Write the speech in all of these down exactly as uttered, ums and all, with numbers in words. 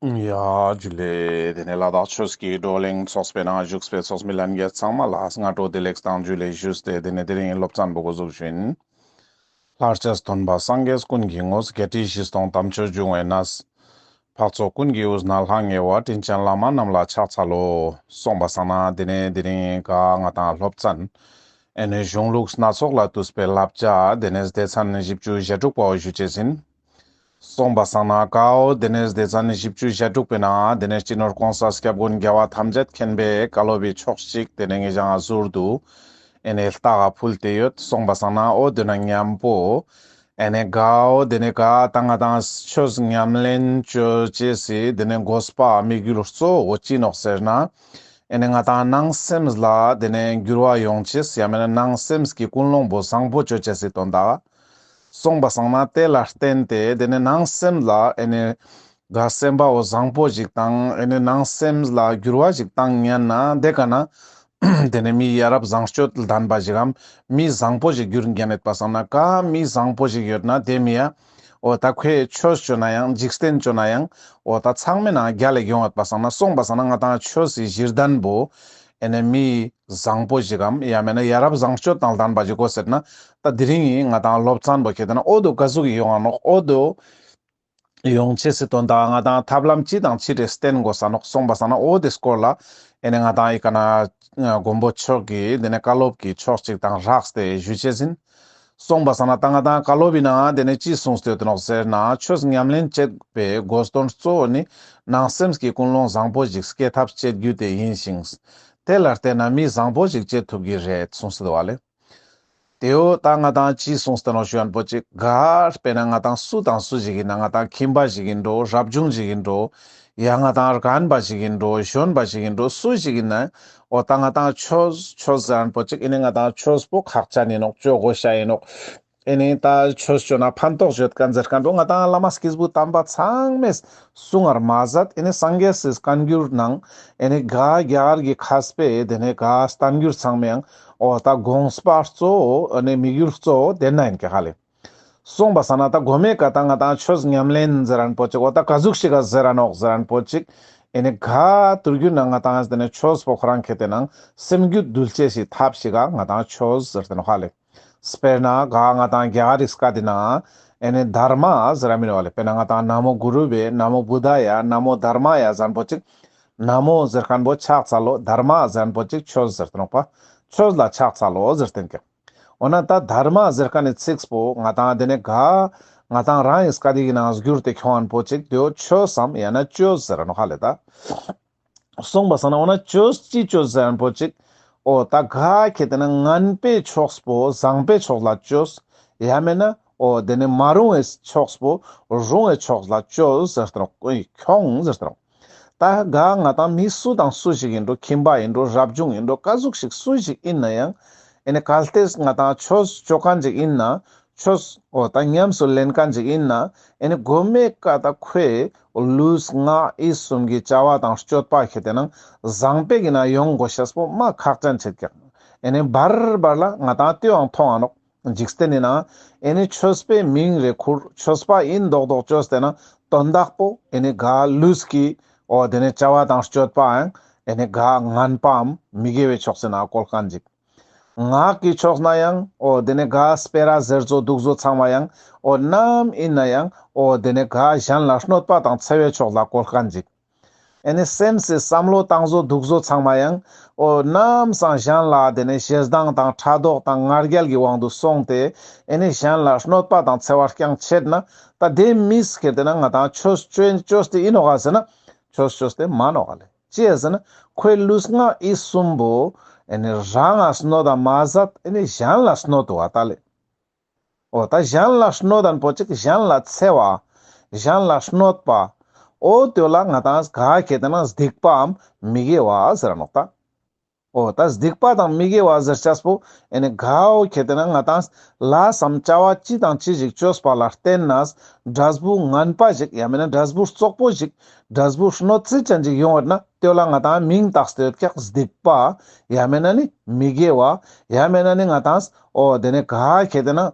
ཡ་ཇུ་ལེ། དེ་ནས་ལ་དྭགས་ཆོས་ཀྱི་བགྲོ་གླེང་ཚོགས་པའི་ནང་བཞུགས་པའི་ཚོགས་མི་ལྷན་རྒྱས་ཚང་མ་ལ་སྔ་དྲོ་བདེ་ལེགས་དང་ཇུ་ལེ་ཞུས་ཏེ། དེ་ནས་དེ་རིང་སློབ་ཚན་པོ་འགོ་འཛུགས་ཞུ་ཡིན། ལྷར་བཅས་སྟོན་པ་སངས་རྒྱས་ཀུན་གྱི་ངོ་བོ། བརྒྱད་ཁྲི་བཞི་སྟོང་དམ་ཆོས་འབྱུང་བའི་གནས། འཕགས་ཚོགས་ཀུན་གྱི་དབུས་ན་ལྷང་ངེ་བ། དྲིན་ཅན་བླ་མ་རྣམས་ལ་ཕྱག་འཚལ་ལོ། སོང་པ་སང་ན་དེ་ནས་དེ་རིང་ག་ང་དང་སློབ་ཚན། ཨེ་ནས་གཞུང་ལུགས་སྣ་ཚོགས་ལས་བཏུས་པའི་བསླབ་བྱ་དེ་ནས་སྡེ་ཚན་བཞི་བཅུ་ཞེ་དྲུག་པ་བོ་ཞུ་ཅེས་ཡིན། སོང་པ་སང་ན་གའོ་དེ་ནས་སྡེ་ཚན་བཞི་བཅུ་ཞེ་དྲུག་པའི་ནང་དེ་ནས་སྤྱི་ནོར་གོང་ས་སྐྱབས་མགོན་རྒྱལ་བ་ཐམས་ཅད་མཁྱེན་པའི་བཀའ་སློབ་པའི་ཕྱོགས་གཅིག་དེ་ནས་ངེད་ཅག་ཟུར་དུ་ཨེ་ནས་ལྟ་ག་ཕུལ་ཏེ་ཡོད། སོང་པ་སང་ན་འོ་དེ་ན་མཉམ་པོ་ཨེ་ནས་གའོ་དེ་ནས་ག་ད་ང་དང་ཆོས་ཉམས་ལེན་ཅོ་ཅེས་སི་དེ་ནས་དགོས་པ་དམིགས་ཡུལ་གཙོ་བོ་ཅི་ནོག་ཟེར་ན། ཨེ་ནས་ང་དང་ནང་སེམས་ལ་དེ་ནས་འགྱུར་བ་ཡོང་ཅེས་ཡང་མེད་ན་ནང་སེམས་ཀྱི་ཀུན་སློང་པོ་བཟང་པོ་ཅོ་ཅེས་སི་དོན་དག། སོང་པ་སང་ན་དེ་ལ་བརྟེན་ཏེ་དེ་ནས་ནང་སེམས་ལ་ཨེ་ནས་ག་སེམས་པ་བོ་བཟང་པོ་ཞིག་དང་ཨེ་ནས་ནང་སེམས་ལ་འགྱུར་བ་ཞིག་བཏང་ཉན་ན་དེ་ག་ན་དེ་ནས་མི་ཡ་རབས་བཟང་སྤྱོད་ལྡན་པ་ཞིག་གམ་མི་བཟང་པོ་ཞིག་འགྱུར་ཉན་ཡོད་པ་སང་ན། ག་མི་བཟང་པོ་ཞིག་ཡོད་ན་དེ་མི་ཡ་འོ་ད་ཁོས་ཆོས་ཅོ་ན་ཡང་འཇིག་རྟེན་ཅོ་ན་ཡང་འོ་ད་ཚང་མའི་ནང་རྒྱལ་ལ་ཡོང་ཡོད་པ་སང་ན། སོང་པ་སང་ན་ང་དང་ཆོས་སི་གཞི་རྟེན་པོ་ཨེ་ནས་མི་བཟང་པོ་ཞིག་གམ་ཡང་མེད་ན་ཡ་རབས་བཟང་སྤྱོད་དང་ལྡན་པ་ཞིག་དགོས་ཟེར་ན། ད་དེ་རིང་ངི་ང་དང་སློབ་ཚན་པོ་ཁྱེད་དེ་ན་འོ་དོ་ག་ཟུག་ཡོང་ང་ནོག། འོ་དོ་ཡོང་ཅེས་སི་དོན་དག་ང་དང་ཐབས་ལམ་ཅི་དང་ཅི་རེ་བསྟེན་དགོས་ས་ནོག། སོང་པ་སང་ན་འོ་དེ་སྐོར་ལ་ཨེ་ནས་ང་དང་ཨི་ཀ་ན་མགོན་པོ་མཆོག་གི་དེ་ནས་བཀའ་སློབ་ཀྱི་ཕྱོགས་གཅིག་དང་སྦྲགས་ཏེ་ཞུ་ཅེས་ཡིན། སོང་པ་སང་ན་ད་ང་དང་བཀའ་སློབ་པའི་ནང་དེ་ནས་ཅི་གསུངས་ཏེ་ཡོད་ནོག་ཟེར་ན། ཆོས་ཉམས་ལེན་བྱེད་པའི་དགོས་དོན་གཙོ་བོ་ནི་ནང་སེམས་ཀྱི་ཀུན་སློང་བཟང་པོ་ཞིག་སྐྱེ་ཐབས་བྱེད་རྒྱུ་དེ་ཡིན་ཞིང་། དེ་ལ་བརྟེན་ན་མི་བཟང་པོ་ཞིག་བྱེད་ཐུབ་ཀྱི་རེད་གསུངས་ཏེ་འདུག་པ་ལེ། དེའོ་ད་ང་དང་ཅི་གསུངས་ཏེ་ནོག་ཞུ་ཡན་པོ་ཅིག། ག་དཔེར་ན་ང་དང་སུ་དང་སུ་ཞིག་ཡིན་ན། ང་དང་ཁྱིམ་པ་ཞིག་ཡིན་འགྲོ། རབ་བྱུང་ཞིག་ཡིན་འགྲོ། ཡང་ང་དང་རྒན་པ་ཞིག་ཡིན་འགྲོ། གཞོན་པ་ཞིག་ཡིན་འགྲོ། སུ་ཞིག་ཡིན་ན་འོ་ད་ང་དང་ཆོས་ཆོས་ཟེར་ཡན་པོ་ཅིག་ཨེ་ནས་ང་དང་ཆོས་པོ་ཁག་ཅན་ཡིན་ནོག། ཅོ་དགོས་ཤ་ཡིན་ནོག། ཨེ་ནས་ད་ཆོས་ཅོ་ན་ཕན་ཐོགས་ཡོད་མཁན་ཟེར་མཁན་པོ་ང་དང་བླ་མ་སྐྱེས་བུ་དམ་པ་ཚང་མས་གསུང་བར་མ་ཟད། ཨེ་ནས་སངས་རྒྱས་སི་བཀའ་འགྱུར་ནང་ཨེ་ནས་ག་རྒྱ་གར་གྱི་མཁས་པས་དེ་ནས་ག་བསྟན་འགྱུར་ཚང་མའང་འོ་ད་དགོངས་པ་གཙོ་བོ་ཨེ་ནས་དམིགས་ཡུལ་གཙོ་བོ་དེ་ན་ཡིན་ཀྱག་ཧ་ལེ། སོང་པ་སང་ན་ད་གོ་མའི་ཀ་ད་ང་དང་ཆོས་ཉམས་ལེན་ཟེར་རན་པོ་ཅིག་འོ་ད་ག་ཟུག་ཞིག་ག་ཟེར་ར་ནོག་ཟེར་རན་པོ་ཅིག། ཨེ་ནས་ག་དུར་རྒྱུ་ན་ང་དང་དེ་ནས་ཆོས་པོ་ཁོ་རང་ཁེ་ཏེ་ནང་སེམས་རྒྱུད་འདུལ་ཅེས་སི་ཐབས་ཤིག་ག་ང་དང་ཆོས་ཟེར་ཏེ་ནོག་ཧ་ལེ། དཔེར་ན་ག་ང་དང་རྒྱ་གར་རིགས་ཀ་དེ་ན་ཨེ་ནས་དྷརྨ་ཟེར་ར་མིན་བ་ལེ། དཔེར་ན་ང་དང་ན་མོ་གུ་རུ་བྷྱཿ། ན་མོ་བུདྡྷཱ་ཡ། ན་མོ་དྷརྨཱ་ཡ་ཟེར་རན་པོ་ཅིག། ན་མོ་ཟེར་མཁན་པོ་ཕྱག་འཚལ་ལོ། དྷརྨ་ཟེར་རན་པོ་ཅིག་ཆོས་ཟེར་ཏེ་ནོག་པ། ཆོས་ལ་ཕྱག་འཚལ་ལོ་ཟེར་ཏེ་ཀྱག། འོ་ན་ད་དྷརྨ་ཟེར་མཁན་ནི་ཚིག་པོ་ང་དང་དེ་ནས་ག་ང་དང་རང་ངི་སྐད་ཡིག་ནང་བསྒྱུར་ཏེ་ཁྱོང་ངན་པོ་ཅིག་དེའོ་ཆོས་སམ་ཡང་ན་ཅོས་ཟེར་ར་ནོག་ཧ་ལེ་ད། སོང་པ་སང་ན་འོ་ན་ཅོས་ཅི་ཅོས་ཟེར་རན་པོ་ཅིག། འོ་ད་ག་ཁེ་ཏེ་ན་ངན་པའི་ཕྱོགས་པོ་བཟང་པའི་ཕྱོགས་ལ་ཅོས། ཡང་མེད་ན་འོ་དེ་ནས་མ་རུང་བའི་ཕྱོགས་པོ་རུང་བའི་ཕྱོགས་ལ་ཅོས་ཟེར་ཏེ་ནོག། ཁྱོང་ཟེར་ཏེ་ནོག། ད་ག་ང་དང་མི་སུ་དང་སུ་ཞིག་ཡིན་འགྲོ། ཁྱིམ་པ་ཡིན་འགྲོ། རབ་བྱུང་ཡིན་འགྲོ། ག་ཟུག་ཞིག་སུ་ཞིག་ཡིན་ན་ཡང་ཨེ་ནས་གལ་ཏེ་ང་དང་ཆོས་ཅོ་མཁན་ཅིག་ཡིན་ན། ཆོས་འོ་ད་ཉམས་སུ་ལེན་མཁན་ཅིག་ཡིན་ན། ཨེ་ནས་གོ་མའི་ཀ་ད་ཁོའི་ལུས་ངག་ཡིད་གསུམ་གྱི་བྱ་བ་དང་སྤྱོད་པ་ཁེ་ཏེ་ན་བཟང་པོའི་ཀ་ན་ཡོང་དགོས་ཤེས་པོ་མ་ཁག་ཅན་ཆེད་ཀྱག། ཨེ་ནས་བར་བར་ལ་ང་དང་ལྟོས་ཡང་མཐོང་ང་ནོག། འཇིག་རྟེན་ནི་ནང་ཨེ་ནི་ཆོས་པའི་མིང་རེ་ཁུར། ཆོས་པ་ཨིན་མདོག་མདོག་ཅོས་ཏེ་ན་དོན་དག་པོ་ཨེ་ནི་ག་ལུས་ཀྱི་འོ་དེ་ནས་བྱ་བ་དང་སྤྱོད་པའང་ཨེ་ནི་ག་ངན་པའམ་མི་དགེ་བའི་ཕྱོགས་སུ་ན་བཀོལ་མཁན་ཅིག། ངག་གི་ཕྱོགས་ན་ཡང་འོ་དེ་ནས་ག་སྤེ་ར་ཟེར་ཚོ་འདུག་ཚོ་ཚང་མ་ཡང་འོ་ནམ་ཨིན་ན་ཡང་འོ་དེ་ནས་ག་གཞན་ལ་གནོད་པ་དང་འཚེ་བའི་ཕྱོགས་ལ་བཀོལ་མཁན་ཅིག། ཨེ་ནི་སེམས་སི་བསམ་བློ་བཏང་བཟོ་འདུག་བཟོ་ཚང་མ་ཡང་འོ་ནམ་སང་གཞན་ལ་དེ་ནས་ཞེ་སྡང་དང་ཕྲག་དོག་དང་ང་རྒྱལ་གྱི་དབང་དུ་སོང་སྟེ་ཨེ་ནི་གཞན་ལ་གནོད་པ་དང་འཚེ་བ་རྐྱང་ཆེད་ན་ད་དེ་མིས་ཁྱེར་ཏེ་ན་ང་དང་ཆོས་ཅོས་ཏེ་ཨིན་ནོག་ག་ཟེར་ན་ཆོས་ཅོས་ཏེ་མ་ནོག་ག་ལེ། ཅི་ཡ་ཟེར་ན་ཁོའི་ལུས་ངག་ཡིད་གསུམ་པོ་ཨེ་ནི་རང་ང་གནོད་ད་མ་ཟད་ཨེ་ནི་གཞན་ལ་གནོད་དུག་ག་ད་ལེ། འོ་ད་གཞན་ལ་གནོད་དན་པོ་ཅིག་གཞན་ལ་འཚེ་བ། གཞན་ལ་གནོད་པ། འོ་དེ་ལ་ང་དང་ག་ཁྱེར་ཏེ་ན་སྡིག་པའམ་མི་དགེ་བ་ཟེར་ནོག་ད། འོ་ད་སྡིག་པ་དང་མི་དགེ་བ་ཟེར་ཅེས་པོ་ཨེ་ནི་གའོ་ཁྱེར་ཏེ་ན་ང་དང་ལས་སམ་བྱ་བ་ཅི་དང་ཅི་ཞིག་ཅོས་པ་ལ་བརྟེན་ནས་འབྲས་བུ་ངན་པ་ཞིག་ཡང་མེན་ན་འབྲས་བུ་རྩོག་པོ་ཞིག་འབྲས་བུ་གནོད་འཚེ་ཅན་ཞིག་ཡོང་བ་ན་དེ་ལ་ང་དང་མིང་བཏགས་ཏེ་ཡོད་ཀྱག་སྡིག་པ་ཡང་མེན་ན་ནི་མི་དགེ་བ་ཡང་མེན་ན་ནི་ང་དང་འོ་དེ་ནི་ག་ཁྱེར་ཏེ་ན་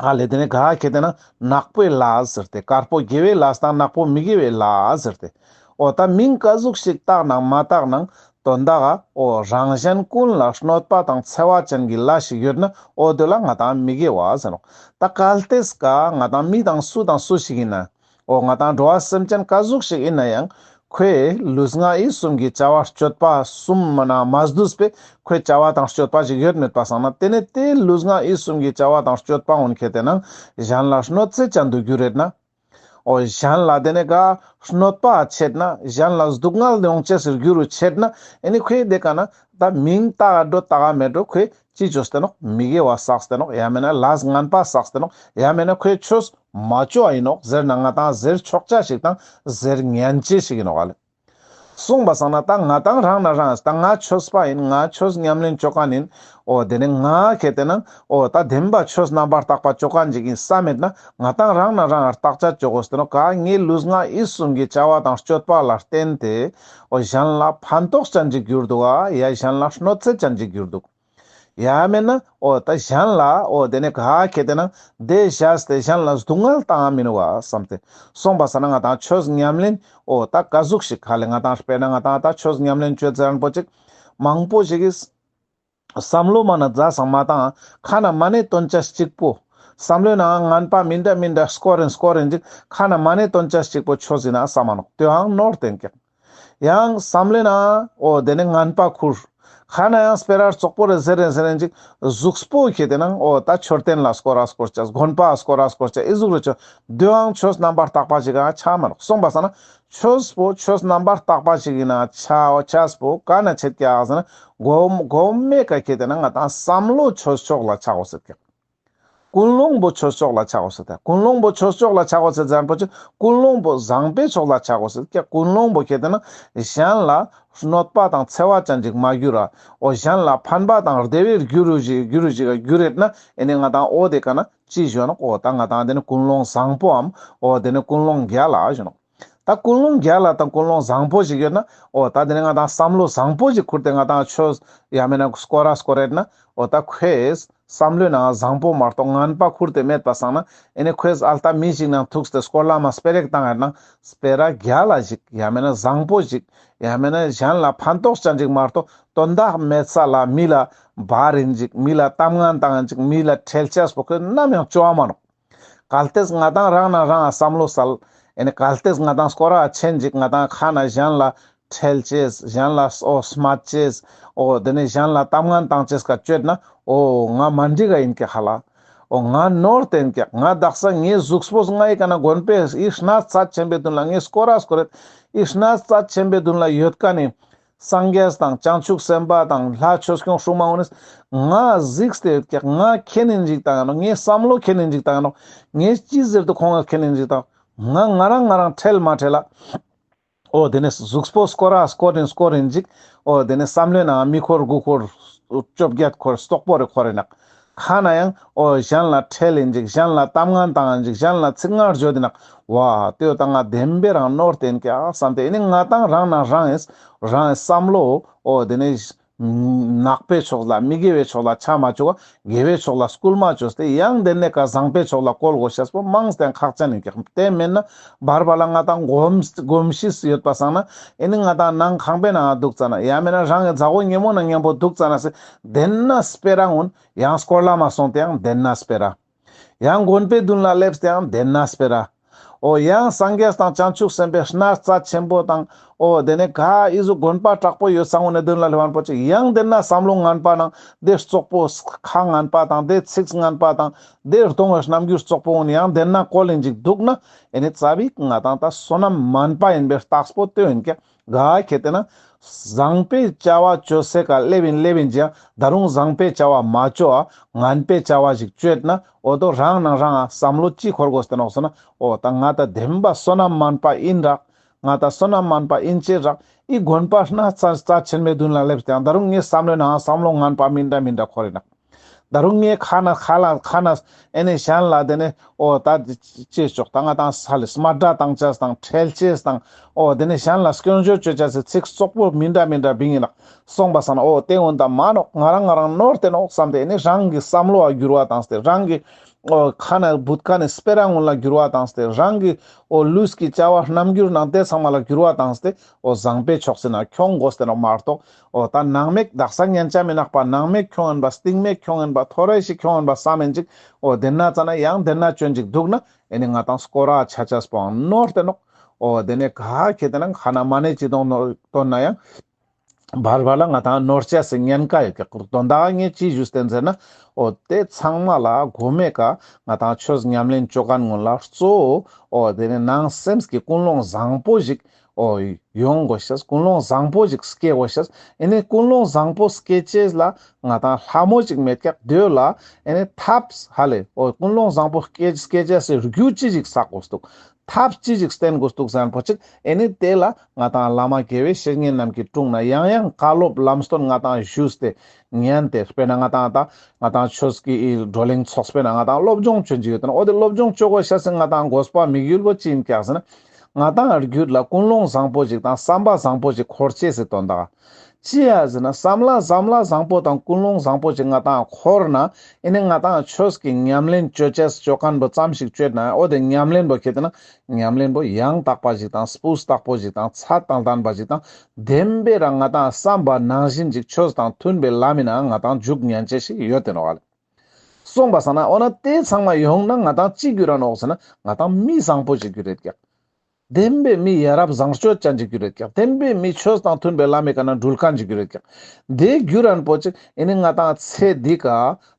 ཨ་ལེ་དེ་ནི་ག་ཁེ་ཏེ་ན་ནག་པོའི་ལས་ཟེར་ཏེ། དཀར་པོ་དགེ་བའི་ལས་དང་ནག་པོ་མི་དགེ་བའི་ལས་ཟེར་ཏེ། འོ་ད་མིང་ག་ཟུག་ཞིག་བཏགས་ནའང་མ་བཏགས་ནའང་དོན་དག་ག་འོ་རང་གཞན་ཀུན་ལ་གནོད་པ་དང་འཚེ་བ་ཅན་གྱི་ལས་ཤིག་ཡོད་ན་འོ་དེ་ལ་ང་དང་མི་དགེ་བ་ཟེར་ནོག། ད་གལ་ཏེ་ག་ང་དང་མི་དང་སུ་དང་སུ་ཞིག་ཡིན་ན། འོ་ང་དང་འགྲོ་བ་སེམས་ཅན་ག་ཟུག་ཞིག་ཡིན་ན་ཡང་ཁོའི་ལུས་ངག་ཡིད་གསུམ་གྱི་བྱ་བ་སྤྱོད་པ་གསུམ་མ་ན་མ་བསྡུས་པའི་ཁོའི་བྱ་བ་དང་སྤྱོད་པ་ཞིག་ཡོད་མེད་པ་སང་ན་དེ་ནི་དེའི་ལུས་ངག་ཡིད་གསུམ་གྱི་བྱ་བ་དང་སྤྱོད་པ་འོན་ཁེ་ཏེ་ན་གཞན་ལ་གནོད་འཚེ་ཅན་དུ་འགྱུར་རེད་ན། འོ་གཞན་ལ་དེ་ནི་ག་གནོད་པ་ཆེད་ན་གཞན་ལ་སྡུག་བསྔལ་ཡོང་ཅེས་སུ་འགྱུར་རུ་ཆེད་ན་ཨེ་ནི་ཁོའི་དེ་ཀ་ན་ད་མིང་བཏགས་འགྲོ་བཏགས་མེད་འགྲོ་ཁོའི་ཅི་བཅོས་ཏེ་ནོག། མི་དགེ་བ་བསགས་ཏེ་ནོག། ཡང་མེད་ན་ལས་ངན་པ་བསགས་ཏེ་ནོག། ཡང་མེད་ན་ཁོའི་ཆོས་མ་བཅོ་བ་ཡིན་ནོག་ཟེར་ན་ང་དང་ཟེར་ཆོག་ཆ་ཞིག་དང་ཟེར་ཉན་ཅེས་ཤིག་ཡིན་ནོག་ཨ་ལེ། གསུངས་པ་སང་ན་ད་ང་དང་རང་ན་རང་ད་ང་ཆོས་པ་ཡིན། ང་ཆོས་ཉམས་ལེན་བཅོ་མཁན་ཡིན། འོ་དེ་ནི་ང་ཁེ་ཏེ་ན་འོ་ད་བདེན་པ་ཆོས་རྣམ་པར་དག་པ་བཅོ་མཁན་ཅིག་ཡིན་བསམ་མེད་ན་ང་དང་རང་ན་རང་བརྟག་དཔྱད་བཅོ་དགོས་ཏེ་ནོག། ག་ངའི་ལུས་ངག་ཡིད་གསུམ་གྱི་བྱ་བ་དང་སྤྱོད་པ་ལ་བརྟེན་ཏེ་འོ་གཞན་ལ་ཕན་ཐོགས་ཅན་ཅིག་གྱུར་འདུག་ག་ཡ་གཞན་ལ་གནོད་འཚེ་ཅན་ཅིག་གྱུར་འདུག། ཡང་མེད་ན་འོ་ད་གཞན་ལ་འོ་དེ་ནི་ག་ཁེ་ཏེ་ན་དེ་བཞག་སྟེ་གཞན་ལ་སྡུག་བསྔལ་བཏང་མི་ནུག་བ་བསམ་སྟེ། སོང་པ་སང་ན་ང་དང་ཆོས་ཉམས་ལེན་འོ་ད་ག་ཟུག་ཞིག་ཁ་ལེ་ང་དང་དཔེར་ན་ང་དང་ད་ཆོས་ཉམས་ལེན་བཅོ་ཙ་རང་པོ་ཅིག་མང་པོ་ཞིག་གིས་བསམ་བློ་མ་ན་ཛ་སང་མ་བཏང་ཁ་ན་མ་ནེ་དོན་ཅ་གཅིག་པོ། བསམ་བློའི་ནང་ངན་པ་མི་འདྲ་མི་འདྲ་སྐོར་རིན་སྐོར་རིན་ཅིག་ཁ་ན་མ་ནེ་དོན་ཅ་གཅིག་པོ་ཆོས་ཡིན་ན་བསམ་མ་ནོག། དེའང་ནོར་བསྟན་ཀྱག། ཡང་བསམ་བློའི་ནང་འོ་དེ་ནི་ངན་པ་ཁུར། ཁ་ན་ཡང་སྤེ་ར་རྩོག་པོ་རེ་ཟེར་རེ་ཟེར་རེ་ཅིག་གཟུགས་པོ་ཁེ་ཏེ་ན་འོ་ད་མཆོད་རྟེན་ལ་སྐོར་ར་སྐོར་ཅ་དགོན་པ་སྐོར་ར་སྐོར་ཅ་ཨི་ཟུག་རེ་ཆོ། དེའང་ཆོས་རྣམ་པར་དག་པ་ཞིག་ག་ཆ་མ་ནོག། སོང་པ་སང་ན་ཆོས་པོ་ཆོས་རྣམ་པར་དག་པ་ཞིག་ཡིན་ན་ཆ་འོ་ཆས་པོ་ག་ན་ཆེད་ཀྱག་ཟེར་ན་གོ་གོ་མེ་ཀ་ཁེ་ཏེ་ན་ང་དང་བསམ་བློ་ཆོས་ཕྱོགས་ལ་ཆ་དགོས་ཟེར་ཀྱག། ཀུན་སློང་པོ་ཆོས་ཕྱོགས་ལ་ཆ་དགོས་ཟེར་ཏེ། ཀུན་སློང་པོ་ཆོས་ཕྱོགས་ལ་ཆ་དགོས་ཟེར་ཙམ་པོ་ཅིག་ཀུན་སློང་པོ་བཟང་པོའི་ཕྱོགས་ལ་ཆ་དགོས་ཟེར་ཀྱག། ཀུན་སློང་པོ་ཁེ་ཏེ་ན་གཞན་ལ་གནོད་པ་དང་འཚེ་བ་ཅན་ཅིག་མ་གྱུར་ར། འོ་གཞན་ལ་ཕན་པ་དང་བདེ་བའི་རྒྱུ་རུ་ཞིག་རྒྱུ་རུ་ཞིག་ག་གྱུར་རེད་ན་ཨེ་ནི་ང་དང་འོ་དེ་ཀ་ན་ཅི་ཞུ་ནོག། འོ་ད་ང་དང་དེ་ནི་ཀུན་སློང་བཟང་པོའམ་འོ་དེ་ནི་ཀུན་སློང་རྒྱལ་ལ་ཞུ་ནོག། ད་ཀུན་སློང་རྒྱལ་ལ་དང་ཀུན་སློང་བཟང་པོ་ཞིག་ཡོད་ན་འོ་ད་དེ་ནི་ང་དང་བསམ་བློ་བཟང་པོ་ཞིག་ཁུར་ཏེ་ང་དང་ཆོས་ཡང་མེད་ན་སྐོར་ར་སྐོར་རེད་ན་འོ་ད་ཁོས་བསམ་བློའི་ནང་བཟང་པོ་མ་གཏོགས་ངན་པ་ཁུར་ཏེ་མེད་པ་སང་ན་ཨེ་ནི་ཁོས་ཨལ་ཏ་མི་ཞིག་ནང་ཐུག་སྟེ་སྐོར་ལ་མ་སྤེ་ར་བཏང་ཡོད་ན་སྤེ་ར་རྒྱལ་ལ་ཞིག་ཡང་མེད་ན་བཟང་པོ་ཞིག་ཡང་མེད་ན་གཞན་ལ་ཕན་ཐོགས་ཅན་ཞིག་མ་གཏོགས་དོན་དག་མེད་ས་ལ་མི་ལ་བར་རིན་ཞིག་མི་ལ་གཏམ་ངན་བཏང་ཞིག་མི་ལ་ཁྲེལ་ཆས་པོ་ཁོས་ནམ་ཡང་བཅོ་བ་མ་ནོག། གལ་ཏེ་ང་དང་རང་ན་རང་བསམ་བློ་སལ། ཨེ་ནི་གལ་ཏེ་ང་དང་སྐོར་ར་ཆེན་ཅིག་ང་དང་ཁ་ན་གཞན་ལ་ཁྲེལ་ཅེས་གཞན་ལ་འོ་སྨད་ཅེས་འོ་དེ་ནི་གཞན་ལ་གཏམ་ངན་བཏང་ཅེས་ཀ་བཅོས་ན་འོ་ང་མ་འགྲིག་ག་ཡིན་ཀྱག་ཧ་ལ། འོ་ང་ནོར་བསྟན་ཀྱག། ང་དག་ས་ངའི་གཟུགས་པོ་ང་ཡི་ཀ་ན་དགོན་པའི་ཨི་གནས་རྩ་ཆེན་པོའི་མདུན་ལ་ངའི་སྐོར་ར་སྐོར་རེད། ཨི་གནས་རྩ་ཆེན་པོའི་མདུན་ལ་ཡོད་ཀ་ནི། སངས་རྒྱས་དང་བྱང་ཆུབ་སེམས་དཔའ་དང་ལྷ་ཆོས་སྐྱོང་སྲུང་མ་འོ་ནི་ང་གཟིགས་ཏེ་ཡོད་ཀྱག། ང་ཁྱེད་ནི་འཇིག་བཏང་ཡ་ནོག། ངའི་བསམ་བློ་ཁྱེད་ནི་འཇིག་བཏང་ཡ་ནོག། ངས་ཅི་ཟེར་དུ་ཁོང་ང་ཁྱེད་ནི་འཇིག་བཏང་། ང་ང་རང་ང་རང་ཁྲེལ་མ་ཁྲེལ་ལ། འོ་དེ་ནི་གཟུགས་པོ་སྐོར་ར་སྐོར་རིན་སྐོར་རིན་ཅིག། འོ་དེ་ནི་བསམ་བློའི་ནང་མི་འཁོར་དགུ་འཁོར་བཅོ་བརྒྱད་འཁོར་སྟོག་པོ་རེ་འཁོར་རེ་ནག། ཁ་ན་ཡང་འོ་གཞན་ལ་ཁྲེལ་ཡིན་ཅིག། གཞན་ལ་གཏམ་ངན་བཏང་ཡིན་ཅིག། གཞན་ལ་ཚིག་ངན་བརྗོད་དེ་ནག། ཝ་དེ་ཡོད་ད་ང་བདེན་པའི་རང་ནོར་བསྟན་ཀྱག་བསམ་སྟེ་ཨེ་ནི་ང་དང་རང་ན་རང་ཡིན་རང་ཡིན་བསམ་བློ་འོ་དེ་ནི་ནག་པའི་ཕྱོགས་ལ་མི་དགེ་བའི་ཕྱོགས་ལ་ཆ་མ་བཅུག་པ་དགེ་བའི་ཕྱོགས་ལ་སྐུལ་མ་བཅོས་ཏེ་ཡང་དེ་ནས་ཀ་བཟང་པའི་ཕྱོགས་ལ་བཀོལ་དགོས་ཤེས་པོ་མང་སྟེ་ཁག་ཅན་ཡིན་ཀྱག། དེ་མེད་ན་བར་བར་ལ་ང་དང་གོམས་གོམས་གཤིས་ཡོད་པ་སང་ན་ཨེ་ནི་ང་དང་ནང་ཁང་པའི་ནང་འདུག་ཙ་ན་ཡང་མེད་ན་རང་གི་མཛའ་བོ་ཉེ་མོ་ནང་མཉམ་པོ་འདུག་ཙ་ན་སེ་དེན་ན་སྤེ་ར་འོན་ཡང་སྐོར་ལ་མ་སོང་སྟེ་ཡང་དེན་ན་སྤེ་ར། ཡང་དགོན་པའི་མདུན་ལ་སླེབས་ཏེ་ཡང་དེན་ན་སྤེ་ར། འོ་ཡང་སངས་རྒྱས་དང་བྱང་ཆུབ་སེམས་དཔའི་གནས་རྩ་ཆེན་པོ་དང་འོ་དེ་ནས་ག་ཨི་ཟུག་དགོན་པ་དྲག་པོ་ཡོད་ས་ངོ་ནས་མདུན་ལ་སླེབས་པ་ཅིག་ཡང་དེན་ན་བསམ་བློ་ངན་པ་ནང་དེ་རྩོག་པོ་ཁ་ངན་པ་དང་དེ་ཚིག་ངན་པ་དང་དེ་གཏོང་བའི་རྣམ་འགྱུར་རྩོག་པོ་འོན་ཡང་དེན་ན་བཀོལ་ཡིན་ཅིག་འདུག་ན་ཨེ་ནི་ཙ་པིག་ང་དང་ད་བསོད་ནམས་མན་པ་ཡིན་པའི་རྟགས་པོ་དེ་ཡིན་ཀྱག། ག་ཁེ་ཏེ་ན་བཟང་པའི་བྱ་བ་བཅོ་སའི་ཀ་སླེབས་ཡིན་སླེབས་ཡིན་ཅིག་ཡང་ད་རུང་བཟང་པའི་བྱ་བ་མ་བཅོ་བ་ངན་པའི་བྱ་བ་ཞིག་བཅོས་ན་འོ་དོ་རང་ནང་རང་ང་བསམ་བློ་ཅི་འཁོར་དགོས་ཏེ་ནོག་ཟེར་ན་འོ་ད་ང་ད་བདེན་པ་བསོད་ནམས་མན་པ་ཡིན་རག། ང་ད་བསོད་ནམས་མན་པ་ཡིན་ཅེས་རག། ཨི་དགོན་པ་གནས་རྩ་རྩ་ཆེན་མོའི་མདུན་ལ་སླེབས་ཏེ་ཡང་ད་རུང་ངའི་བསམ་བློའི་ནང་བསམ་བློ་ངན་པ་མི་འདྲ་མི་འདྲ་འཁོར་ཡིན་རག། ད་རུང་ངའི་ཁ་ན་ཁ་ལ་ཁ་ན་ཨེ་ནི་གཞན་ལ་དེ་ནི་འོ་ད་ཅེས་ཆོག་ད་ང་དང་ས་ལེ་སྨད་སྒྲ་བཏང་ཅེས་དང་ཁྲེལ་ཅེས་དང་འོ་དེ་ནི་གཞན་ལ་སྐྱོན་བརྗོད་བཅོ་ཅེས་སི་ཚིག་རྩོག་པོ་མི་འདྲ་མི་འདྲ་བིང་ཡིན་ལག། སོང་པ་སང་ན་འོ་དེ་འོན་ད་མ་ནོག། ང་རང་ང་རང་ནོར་ཏེ་ནོག་བསམ་སྟེ་ཨེ་ནི་རང་གི་བསམ་བློ་བ་འགྱུར་བ་བཏང་སྟེ་རང་གི་ འོ་ཁ་ན་བུད་ཁན་ནི་སྤེ་ར་གུན་ལ་འགྱུར་བ་བཏང་སྟེ་རང་གི་འོ་ལུས་ཀྱི་བྱ་བ་རྣམ་འགྱུར་ནང་དེ་ཚང་མ་ལ་འགྱུར་བ་བཏང་སྟེ་འོ་བཟང་པོའི་ཕྱོགས་སི་ནང་ཁྱོང་དགོས་ཏེ་ནོག་མ་གཏོགས། འོ་ད་ནང་མེད་དག་ས་ཉན་ཆ་མི་ནག་པ་ནང་མེད་ཁྱོང་ཡིན་པ་སྟིང་མེད་ཁྱོང་ཡིན་པ་ཐོ་རེ་ཞིག་ཁྱོང་ཡིན་པ་བསམ་ཡིན་ཅིག་འོ་དེ་ན་ཙ་ན་ཡང་དེ་ན་བཅོན་ཅིག་འདུག་ན་ཨེ་ནི་ང་ཏང་སྐོར་ར་ཆ་ཆས་པོའང་ནོར་ཏེ་ནོག་འོ་དེ་ནས་ག་ཁེ་དེ་ན་ཁ་ན་མ་ནེ་ཅི་དོང་ནོར་དོན་ན་ཡང་བར་བར་ལ་ང་ཏང་ནོར་ཆ་སི་ཉེན་ཁ་ཡོད་ཀྱག་དོན་དག་ངས་ཅི་ཞུས་ཏེན་ཟེར་ན། འོ་དེ་ཚང་མ་ལ་གོ་མེ་ཀ་ང་ཏང་ཆོས་ཉམས་ལེན་ཅོ་ཁན་གུན་ལ་གཙོ་བོ་འོ་དེ་ནས་ནང་སེམས་ཀྱི་ཀུན་སློང་བཟང་པོ་ཞིག་འོ་ཡོང་དགོས་ཤེས། ཀུན་སློང་བཟང་པོ་ཞིག་སྐྱེ་དགོས་ཤེས། ཨེ་ནི་ཀུན་སློང་བཟང་པོ་སྐྱེ་ཅེས་ལ་ང་ཏང་ལྷ་མོ་ཞིག་མེད་ཀྱག་དེ་ལ་ཨེ་ནི་ཐབས་ཧ་ལེ་འོ་ཀུན་སློང་བཟང་པོ་སྐྱེ་སྐྱེ་ཅེས་སི་རྒྱུ་ཅི་ཞིག་བསགས་དགོས་འདུག་ཐབས་ཅི་ཞིག་བསྟེན་དགོས་འདུག་ཟེར་ན་པོ་ཅིག་ཨེ་ནི་དེ་ལ་ང་ཏང་བླ་མ་དགེ་བའི་བཤེས་གཉེན་རྣམས་ཀྱི་དྲུང་ན་ཡང་ཡང་བཀའ་སློབ་ལམ་སྟོན་ང་ཏང་ཞུས་ཏེ་ཉན་ཏེ་དཔེར་ན་ང་ཏང་ད་ང་ཏང་ཆོས་ཀྱི་བགྲོ་གླེང་ཚོགས་དཔེར་ན་ང་ཏང་སློབ་སྦྱོང་ཅོ་ཅེས་ཡོད་དེ་ན་འོ་དེ་སློབ་སྦྱོང་ཅོ་དགོས་ཤེས་སི་ང་ཏང་དགོས་པ་དམིགས་ཡུལ་པོ་ཅི་ཡིན་ཀྱག་ཟེར་ན། ང་ཏང་རྒྱུད་ལ་ཀུན་སློང་བཟང་པོ་ཞིག་དང་བསམ་པ་བཟང་པོ་ཞིག་འཁོར་ཅེས་སི་དོན་དག་ཅི་ཡ་ཟེར་ན་བསམ་བློ་བསམ་བློ་བཟང་པོ་དང་ཀུན་སློང་བཟང་པོ་ཞིག་ང་ཏང་འཁོར་ན་ཨེ་ནི་ང་ཏང་ཆོས་ཀྱི་ཉམས་ལེན་ཅོ་ཅེས་ཅོ་ཁན་པོ་ཙམ་ཞིག་ཅོས་ན་འོ་དེ་ཉམས་ལེན་པོ་ཁེ་དེ་ན་ཉམས་ལེན་པོ་ཡང་དག་པ་ཞིག་དང་སྤུས་དག་པོ་ཞིག་དང་ཚད་དང་ལྡན་པ་ཞིག་དང་བདེན་པའི་རང་ང་ཏང་བསམ་པ་ནང་བཞིན་ཞིག་ཆོས་དང་མཐུན་པའི་ལམ་མི་ན་ང་ཏང་འཇུག་ཉན་ཅེས་ཞིག་ཡོད་དེ་ནོག་ལེ། སོང་པ་སང་ན་འོ་ན་དེ་ཚང་མ་ཡོང་ན་ང་ཏང་ཅི་འགྱུར་ར་ནོག་ཟེར་ན་ང་ཏང་མི་བཟང་པོ་ཞིག་འགྱུར་རེད་ཀྱག་བདེན་པའི་མི་ཡ་རབས་བཟང་སྤྱོད་ཅན་ཅིག་འགྱུར་རེད་ཀྱག་བདེན་པའི་མི་ཆོས་དང་མཐུན་པའི་ལམ་མི་ཀ་ན་འགྲུལ་ཁན་ཅིག་འགྱུར་རེད་ཀྱག་དེ་འགྱུར་རན་པོ་ཅིག་ཨེ་ནི་ང་ཏང་ཚེ་འདི་ཀ་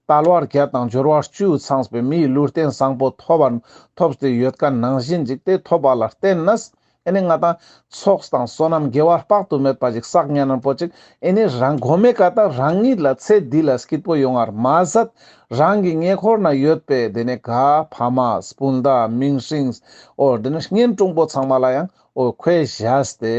དལ་བ་བརྒྱད་དང་འབྱོར་བ་བཅུ་ཚང་བའི་མིའི་ལུས་རྟེན་བཟང་པོ་ཐོབ་པ་ཐོབ་སྟེ་ཡོད་ཁན་ནང་བཞིན་ཅིག་དེ་ཐོབ་པ་ལ་བརྟེན་ནས་ཨེ་ནི་ང་ཏང་ཚོགས་དང་བསོད་ནམས་དགེ་བ་དཔག་ཏུ་མེད་པ་ཅིག་བསགས་ཉན་ན་པོ་ཅིག་ཨེ་ནི་རང་གོ་མེ་ཀ་ད་རང་ཉིད་ལ་ཚེ་འདི་ལ་སྐྱིད་པོ་ཡོང་བར་མ་ཟད་རང་གི་ཉེ་འཁོར་ན་ཡོད་པའི་དེ་ནས་ག་ཕ་མ་སྤུན་ཟླ་མིང་སྲིང་འོ་དེ་ནས་གཉེན་དྲུང་པོ་ཚང་མ་ལ་ཡང་འོ་ཁོས་བཞག་སྟེ་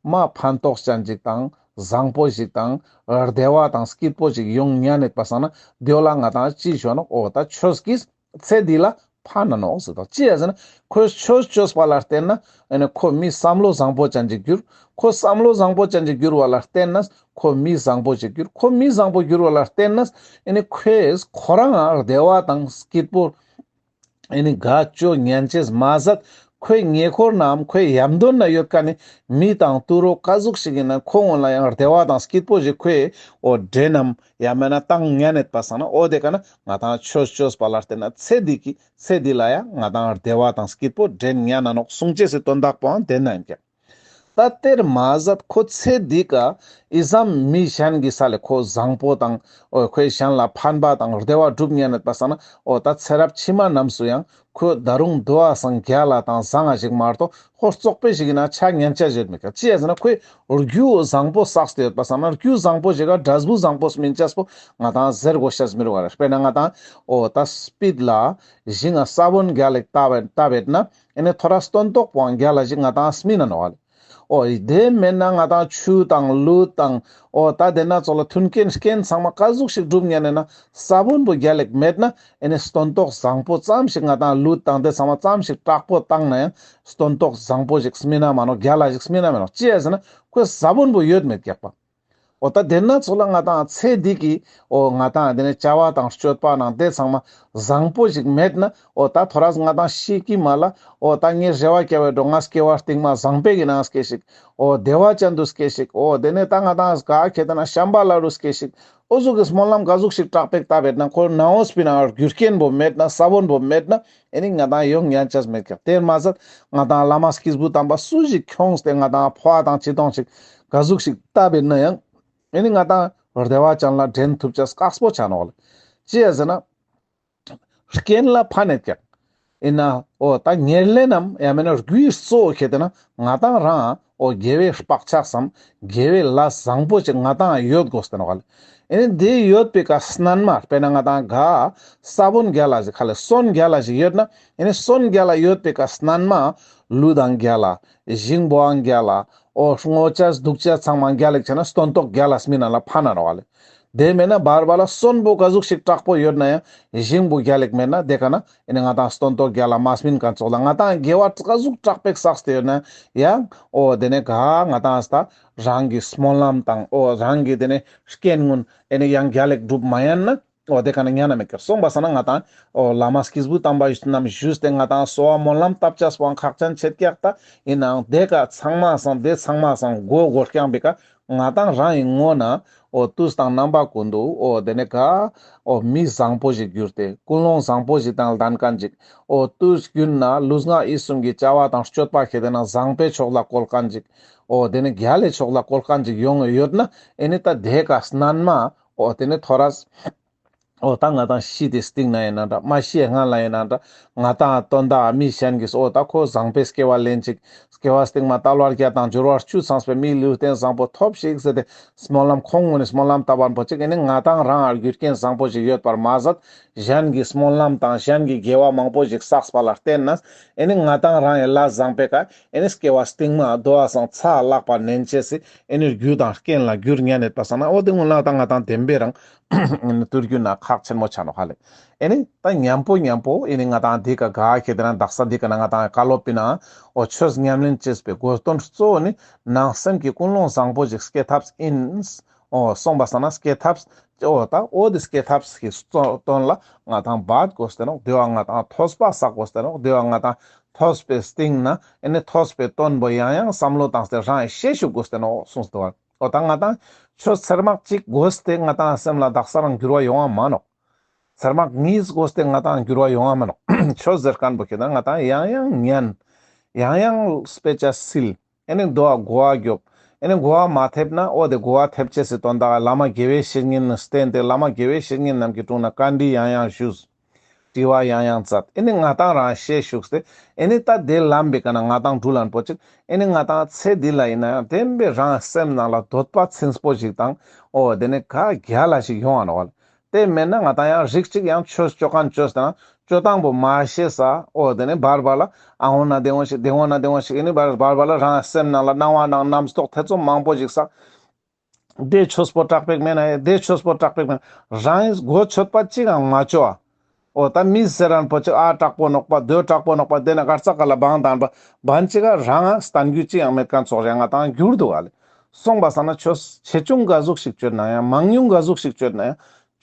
མ་ཕན་ཐོགས་ཅན་ཅིག་དང་བཟང་པོ་ཞིག་དང་བདེ་བ་དང་སྐྱིད་པོ་ཞིག་ཡོང་ཉན་ནེད་པ་སང་ན་དེ་ལ་ང་ཏང་ཅི་ཞུ་ནོག་འོ་ད་ཆོས་ཀྱིས་ཚེ་འདི་ལ་ཕན་ན་ནོག་ཟེར་དོ། ཅི་ཡ་ཟེར་ན་ཁོས་ཆོས་ཅོས་པ་ལ་བརྟེན་ན་ཨེ་ནི་ཁོ་མི་བསམ་བློ་བཟང་པོ་ཅན་ཅིག་འགྱུར། ཁོ་བསམ་བློ་བཟང་པོ་ཅན་ཅིག་འགྱུར་བ་ལ་བརྟེན་ན་ཁོ་མི་བཟང་པོ་ཅིག་འགྱུར། ཁོ་མི་བཟང་པོ་འགྱུར་བ་ལ་བརྟེན་ན་ཨེ་ནི་ཁོས་ཁོ་རང་བདེ་བ་དང་སྐྱིད་པོ་ཨེ་ནི་ག་ཅོ་ཉན་ཅེས་མ་ཟད་ཁོའི་ཉེ་འཁོར་ནའམ་ཁོའི་ཡམ་དོན་ན་ཡོད་ཁན་ནི་མི་དང་དུད་འགྲོ་ག་ཟུག་ཞིག་ཡིན་ན་ཁོ་གུན་ལ་ཡང་བདེ་བ་དང་སྐྱིད་པོ་ཞིག་ཁོས་འོ་འདྲེན་ནམ་ཡང་མེད་ན་བཏང་ཉན་ནེད་པ་སང་ན་འོ་དེ་ཀ་ན་ང་ཏང་ཆོས་ཅོས་པ་ལ་བརྟེན་ན་ཚེ་འདི་གི་ཚེ་འདི་ལ་ཡང་ང་ཏང་བདེ་བ་དང་སྐྱིད་པོ་འདྲེན་ཉན་ན་ནོག་གསུང་ཅེས་སི་དོན་དག་པོའང་དེ་ན་ཡིན་ཀྱག་ད་དེར་མ་ཟད་ཁོ་ཚེ་འདི་ཀ་ཨི་ཙམ་མི་གཞན་གྱི་ས་ལེ་ཁོ་བཟང་པོ་དང་འོ་ཁོས་གཞན་ལ་ཕན་པ་དང་བདེ་བ་སྒྲུབ་ཉན་ནེད་པ་སང་ན་འོ་ད་ཚེ་རབས་ཕྱི་མ་རྣམས་སུ་ཡང་ཁོས་ད་རུང་དུ་བ་སང་རྒྱལ་ལ་དང་བཟང་ང་ཞིག་མ་གཏོགས་ཁོ་བཙོག་པོ་ཞིག་ཡིན་ན་ཆ་ཉན་ཆ་ཡོད་མེད་ཀྱག་ཅི་ཡ་ཟེར་ན་ཁོས་རྒྱུ་བཟང་པོ་བསགས་ཏེ་ཡོད་པ་སང་ན་རྒྱུ་བཟང་པོ་ཞིག་ག་འབྲས་བུ་བཟང་པོ་སྨིན་ཅེས་པོ་ང་ཏང་ཟེར་དགོས་ཤེས་མི་རུག་ག་རེ། དཔེར་ན་ང་ཏང་འོ་ད་སྤིད་ལ་ཞིང་ང་ས་བོན་རྒྱལ་ལ་ཞིག་བཏབ་བེད་ན་ཨེ་ནི་ཐོ་རས་སྟོན་ཐོག་པོའང་རྒྱལ་ལ་ཞིག་ང་ཏང་སྨིན་ན་ནོག་ལེ། འོ་དེ་མེད་ན་ང་ཏང་ཆུ་དང་ལུད་དང་འོ་ད་དེ་ན་ཚོགས་ལ་མཐུན་རྐྱེན་རྐྱེན་ཚང་མ་ག་ཟུག་ཞིག་སྒྲུབ་ཉན་ནེ་ན་ས་བོན་པོ་རྒྱལ་ལ་ཞིག་མེད་ན་ཨེ་ནི་སྟོན་ཐོག་བཟང་པོ་ཙམ་ཞིག་ང་ཏང་ལུད་དང་དེ་ཚང་མ་ཙམ་ཞིག་དྲག་པོ་བཏང་ན་ཡང་སྟོན་ཐོག་བཟང་པོ་ཞིག་སྨིན་ན་མ་ནོག་རྒྱལ་ལ་ཞིག་སྨིན་ན་མ་ནོག་ཅི་ཡ་ཟེར་ན་ཁོའི་ས་བོན་པོ་ཡོད་མེད་ཀྱག་པ། འོ་ད་དེ་ན་ཚོགས་ལ་ང་ཏང་ཚེ་འདི་གི་འོ་ང་ཏང་དེ་ནས་བྱ་བ་དང་སྤྱོད་པ་ནང་དེ་ཚང་མ་བཟང་པོ་ཞིག་མེད་ན་འོ་ད་ཐོ་རས་ང་ཏང་ཤི་ཀི་མ་ལ་འོ་ད་ངའི་རེ་བ་སྐྱེ་བའི་འགྲོ་ང་སྐྱེ་བ་རྟིང་མ་བཟང་པོའི་གི་ནང་སྐྱེ་ཞིག་འོ་བདེ་བ་ཅན་དུ་སྐྱེ་ཞིག་འོ་དེ་ནས་ད་ང་ཏང་ག་ཁེ་ཏེ་ན་ཤམ་བྷ་ལ་རུ་སྐྱེ་ཞིག་འོ་ཟུག་གི་སྨོན་ལམ་ག་ཟུག་ཞིག་དྲག་པོ་ཞིག་བཏབ་བེད་ན་ཁོ་ནའོ་སྤི་ན་རྒྱུ་རྐྱེན་པོ་མེད་ན་ས་བོན་པོ་མེད་ན་ཨེ་ནི་ང་ཏང་ཡོང་ཉན་ཆ་མེད་ཀྱག་དེར་མ་ཟད་ང་ཏང་བླ་མ་སྐྱེས་བུ་དམ་པ་སུ་ཞིག་ཁྱོངས་ཏེ་ང་ཏང་འཕོ་བ་དང་ཅི་དང་ཞིག་ག་ཟུག་ཞིག་བཏབ་བེད་ན་ཡང་ཨེ་ནི་ང་ཏང་བདེ་བ་ཅན་ལ་འདྲེན་ཐུབ་ཆ་དཀགས་པོ་ཆ་ནོག་ལེ། ཅི་ཡ་ཟེར་ན། རྐྱེན་ལ་ཕན་ཡོད་ཀྱག་ཡིན་ན་འོ་ད་ཉེར་ལེན་ནམ་ཡང་མེད་ན་རྒྱུའི་གཙོ་བོ་ཁེ་ཏེ་ན་ང་ཏང་རང་འོ་དགེ་བའི་བག་ཆགས་སམ་དགེ་བའི་ལས་བཟང་པོ་ཅིག་ང་ཏང་ཡོད་དགོས་ཏེ་ནོག་ལེ། ཨེ་ནི་དེ་ཡོད་པའི་ཀ་སྣན་མ་དཔེར་ན་ང་ཏང་ག་ས་བོན་རྒྱལ་ལ་ཞིག་ཁ་ལེ་སོན་རྒྱལ་ལ་ཞིག་ཡོད་ན་ཨེ་ནི་སོན་རྒྱལ་ལ་ཡོད་པའི་ཀ་སྣན་མ་ལུད་དང་རྒྱལ་ལ་ཞིང་པོའང་རྒྱལ་ལ་འོ་སྔོ་ཆ་སྡུག་ཆ་ཚང་མ་རྒྱལ་ལ་ཞིག་ཆ་ན་སྟོན་ཐོག་རྒྱལ་ལ་སྨིན་ན་ལ་ཕན་ན་ནོག་ལེ། དེ་མེད་ན་བར་བར་ལ་སོན་པོ་ག་ཟུག་ཞིག་དྲག་པོ་ཡོད་ན་ཡང་ཞིང་པོ་རྒྱལ་ལ་ཞིག་མེད་ན་དེ་ཀ་ན་ཨེ་ནི་ང་ཏང་སྟོན་ཐོག་རྒྱལ་ལ་མ་སྨིན་ཁན་ཚོགས་ལ་ང་ཏང་དགེ་བ་ག་ཟུག་དྲག་པོ་ཞིག་བསགས་ཏེ་ཡོད་ན་ཡང་འོ་དེ་ནས་ག་ང་ཏང་ས་རང་གི་སྨོན་ལམ་དང་འོ་རང་གི་དེ་ནས་རྐྱེན་གུན་ཨེ་ནི་ཡང་རྒྱལ་ལ་ཞིག་སྒྲུབ་མ་ཉན་ན་ འོ་དེ་ཀ་ན་ཉན་ན་མེད་ཀྱག། སོང་པ་སང་ན་ང་ཏང་འོ་བླ་མ་སྐྱེས་བུ་དམ་པ་རྣམས་ཞུས་ཏེ་ང་ཏང་གསོལ་བ་སྨོན་ལམ་བཏབ་ཅེས་པོའང་ཁག་ཅན་ཆེད་ཀྱག། ད་ཡིན་ནའང་དེ་ཀ་ཚང་མ་སང་དེ་ཚང་མ་སང་མགོ་མགོ་རྐྱང་པའི་ཀ་ང་ཏང་རང་ཡི་ངོ་ན་འོ་དུས་དང་རྣམ་པ་ཀུན་ཏུ་འོ་དེ་ནས་ག་འོ་མི་བཟང་པོ་ཞིག་གྱུར་ཏེ་ཀུན་སློང་བཟང་པོ་ཞིག་དང་ལྡན་མཁན་ཅིག། འོ་དུས་རྒྱུན་ན་ལུས་ངག་ཡིད་གསུམ་གྱི་བྱ་བ་དང་སྤྱོད་པ་ཁེ་དེ་ན་བཟང་པོའི་ཕྱོགས་ལ་བཀོལ་མཁན་ཅིག། འོ་དེ་ནས་རྒྱལ་ལའི་ཕྱོགས་ལ་བཀོལ་མཁན་ཅིག་ཡོང་ཡོད་ན་ཨེ་ནི་ད་དེ་ཀ་སྣན་མ་འོ་དེ་ནས་ཐོ་རས་འོ་ད་ང་ཏང་ཤི་དེ་སྟིང་ན་ཡིན་ན་འདྲ་མ་ཤི་སྔ་ལ་ཡིན་ན་འདྲ་ང་ཏང་དོན་དག་མི་གཞན་གྱིས་འོ་ད་ཁོ་བཟང་པོའི་སྐྱེ་བ་ལེན་ཅིག། སྐྱེ་བ་སྟིང་མ་དལ་བ་བརྒྱད་དང་འབྱོར་བ་བཅུ་ཚང་བའི་མིའི་ལུས་རྟེན་བཟང་པོ་ཐོབ་ཤིག་ཟེར་ཏེ་སྨོན་ལམ་ཁོང་ངོས་ནས་སྨོན་ལམ་བཏབ་པ་པོ་ཅིག་ཨེ་ནི་ང་ཏང་རང་ཨ་རྒྱུ་རྐྱེན་བཟང་པོ་ཞིག་ཡོད་པར་མ་ཟད་གཞན་གྱི་སྨོན་ལམ་དང་གཞན་གྱི་དགེ་བ་མང་པོ་ཞིག་བསགས་པ་ལ་བརྟེན་ནས་ཨེ་ནི་ང་ཏང་རང་ཡི་ལས་བཟང་པོའི་ཀ་ཨེ་ནི་སྐྱེ་བ་སྟིང་མ་དོ་བ་སང་ཚ་ལག་པ་ནན་ཆེ་སི་ཨེ་ནི་རྒྱུ་དང་རྐྱེན་ལ་འགྱུར་ཉན་ནེད་པ་སང་ན་འོ་དེ་སྔོན་ལ་ད་ང་ཏང་བདེན་པའི་རང་ཏུར་རྒྱུ་ན་ཁག་ཆེན་མོ་ཆ་ནོག་ཧ་ལེ། ཨེ་ནི་ད་མཉམ་པོ་མཉམ་པོ་ཨེ་ནི་ང་ཏང་འདི་ཀ་ག་ཁེ་དེ་ན་དག་ས་འདི་ཀ་ན་ང་ཏང་བཀའ་སློབ་པི་ན་འོ་ཆོས་ཉམས་ལེན་བྱེད་པའི་དགོས་དོན་གཙོ་བོ་ནི་ནང་སེམས་ཀྱི་ཀུན་སློང་བཟང་པོ་ཞིག་སྐྱེ་ཐབས་ཨིན། འོ་སོང་པ་སང་ན་སྐྱེ་ཐབས་འོ་ད་འོ་དེ་སྐྱེ་ཐབས་ཀྱི་དོན་ལ་ང་ཏང་འབད་དགོས་ཏེ་ནོག། དེ་བ་ང་ཏང་ཐོས་པ་བསགས་དགོས་ཏེ་ནོག། དེ་བ་ང་ཏང་ཐོས་པའི་སྟིང་ན་ཨེ་ནི་ཐོས་པའི་དོན་པོ་ཡང་ཡང་བསམ་བློ་བཏང་སྟེ་རང་ཤེས་ཞུགས་དགོས་ཏེ་ནོག་གསུངས་ཏེ་བ། འོ་ད་ང་ཏང་ཆོས་ཚར་མ་གཅིག་དགོས་ཏེ་ང་ཏང་སེམས་ལ་དག་ས་རང་འགྱུར་བ་ཡོང་བ་མ་ནོག། ཚར་མ་གཉིས་དགོས་ཏེ་ང་ཏང་འགྱུར་བ་ཡོང་བ་མ་ནོག། ཆོས་ཟེར་མཁན་པོ་ཁེ་ད་ང་ཏང་ཡང་ཡང་ཉན། ཡང་ཡང་དཔེ་ཆ་སིལ། ཨེ་ནི་དོ་བ་གོ་བ་རྒྱོབ། ཨེ་ནི་གོ་བ་མ་ཐེབས་ན་འོ་དེ་གོ་བ་ཐེབས་ཅེས་སི་དོན་དག་བླ་མ་དགེ་བའི་བཤེས་གཉེན་ནི་བསྟེན་ཏེ་བླ་མ་དགེ་བའི་བཤེས་གཉེན་རྣམས་ཀྱི་དྲུང་ན་བཀའ་འདྲི་ཡང་ཡང་ཞུས། དྲི་བ་ཡང་ཡང་མཛད། ཨེ་ནི་ང་ཏང་རང་ཤེས་ཞུགས་ཏེ་ཨེ་ནི་ད་དེ་ལམ་པའི་ཀ་ན་ང་ཏང་འགྲུལ་ལན་པོ་ཅིག་ཨེ་ནི་ང་ཏང་ཚེ་འདི་ལ་ཡིན་ན་ཡང་བདེན་པའི་རང་སེམས་ནང་ལ་འདོད་པ་ཚིམ་པོ་ཞིག་དང་འོ་དེ་ནི་ག་རྒྱལ་ལ་ཞིག་ཡོང་བ་ནོག་བ། དེ་མེད་ན་ང་ཏང་ཡང་རིགས་གཅིག་ཡང་ཆོས་ཅོ་མཁན་ཅོས་ཏེ་ན་ཅོ་སྟངས་པོ་མ་ཤེས་ས་འོ་དེ་ནི་བར་བར་ལ་ཨ་འོ་ན་དེ་འོ་ཞིག་དེ་འོ་ན་དེ་འོ་ཞིག་ཨེ་ནི་བར་བར་བར་ལ་རང་སེམས་ནང་ལ་སྣང་བ་ནང་རྣམ་རྟོག་ཐེ་ཚོམ་མང་པོ་ཞིག་ས། དེ་ཆོས་པོ་དྲག་པོ་མེད་ན་ཡང་དེ་ཆོས་པོ་དྲག་པོ་མེད་ན་རང་གི་གོ་ཆོད་པ་གཅིག་ཡང་མ་ཅོ་བ། འོ་ད་མི་ཟེར་རན་པོ་ཅིག་ཨ་དྲག་པོ་ནོག་པ་དེ་དྲག་པོ་ནོག་པ་དེ་ན་གར་ཙག་ག་ལ་བང་དང་པ་བན་ཅིག་ག་རང་ང་སྟན་རྒྱུ་ཅི་ཡང་མེད་མཁན་ཙོགས་རེ་ང་ཏང་འགྱུར་འདུག་ག་ལེ། སོང་པ་སང་ན་ཆོས་ཆེ་ཆུང་ག་ཟུག་ཞིག་ཅོས་ན་ཡང་མང་ཉུང་ག་ཟུག་ཞིག་ཅོས་ན་ཡང་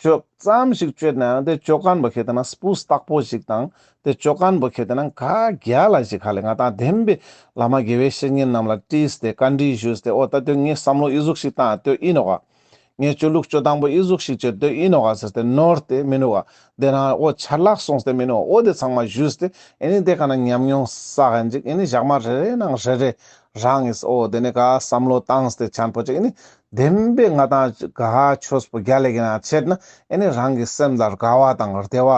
ཅོག་ཙམ་ཞིག་ཅོས་ན་ཡང་དེ་ཅོ་མཁན་པོ་ཁེ་ཏེ་ན་སྤུས་དག་པོ་ཞིག་དང་དེ་ཅོ་མཁན་པོ་ཁེ་ཏེ་ན་ག་རྒྱལ་ལ་ཞིག་ཧ་ལེ། ང་ཏང་བདེན་པའི་བླ་མ་དགེ་བའི་བཤེས་གཉེན་རྣམས་ལ་དྲིས་ཏེ་བཀའ་འདྲི་ཞུས་ཏེ་འོ་ད་དེ་ངས་བསམ་བློ་ཨི་ཟུག་ཞིག་བཏང་དེ་ཨིན་ནོག་ག། ངས་ཅོ་ལུགས་ཅོ་སྟངས་པོ་ཨི་ཟུག་ཞིག་ཅོས་དེ་ཨིན་ནོག་ག་ཟེར་ཏེ་ནོར་ཏེ་མི་ནུག་ག། དེ་ན་འོ་ཆ་ལག་སོང་སྟེ་མི་ནུག་ག། འོ་དེ་ཚང་མ་ཞུས་ཏེ་ཨེ་ནི་དེ་ཀ་ན་ཉམས་མྱོང་བསགས་ཡིན་ཅིག་ཨེ་ནི་ཞག་མ་རེ་རེ་ནང་རེ་རེ་རང་གིས་འོ་དེ་ནི་ག་བསམ་བློ་བཏང་སྟེ་ཆན་པོ་ཅིག་ཨེ་ནི་བདེན་པའི་ང་ཏང་ག་ཆོས་པོ་རྒྱལ་ལ་གི་ན་ཆེད་ན་ཨེ་ནི་རང་གི་སེམས་ལ་དགའ་བ་དང་བདེ་བ་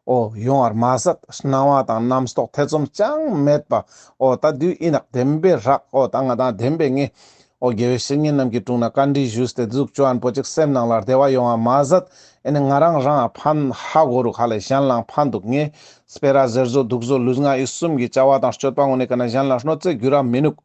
འོ་ཡོང་བར་མ་ཟད་སྣང་བ་དང་རྣམ་རྟོག་ཐེ་ཚོམ་ཅང་མེད་པ་འོ་ད་དུས་ཨིན་ནོག་བདེན་པའི་རག། འོ་ད་ང་ཏང་བདེན་པའི་ངས་འོ་དགེ་བའི་བཤེས་གཉེན་རྣམས་ཀྱི་དྲུང་ན་བཀའ་འདྲི་ཞུས་ཏེ་ཟུག་ཅོ་ཨན་པོ་ཅིག་སེམས་ནང་ལ་བདེ་བ་ཡོང་བ་མ་ཟད་ཨེ་ནི་ང་རང་རང་ཕན་ཧ་གོ་རུག་ཧ་ལེ། གཞན་ལའང་ཕན་འདུག། ངས་སྤེ་ར་ཟེར་བཟོ་འདུག་བཟོ་ལུས་ངག་ཡིད་གསུམ་གྱི་བྱ་བ་དང་སྤྱོད་པ་ངོ་ནས་ཀ་ན་གཞན་ལ་གནོད་འཚེ་འགྱུར་ར་མི་ནུག།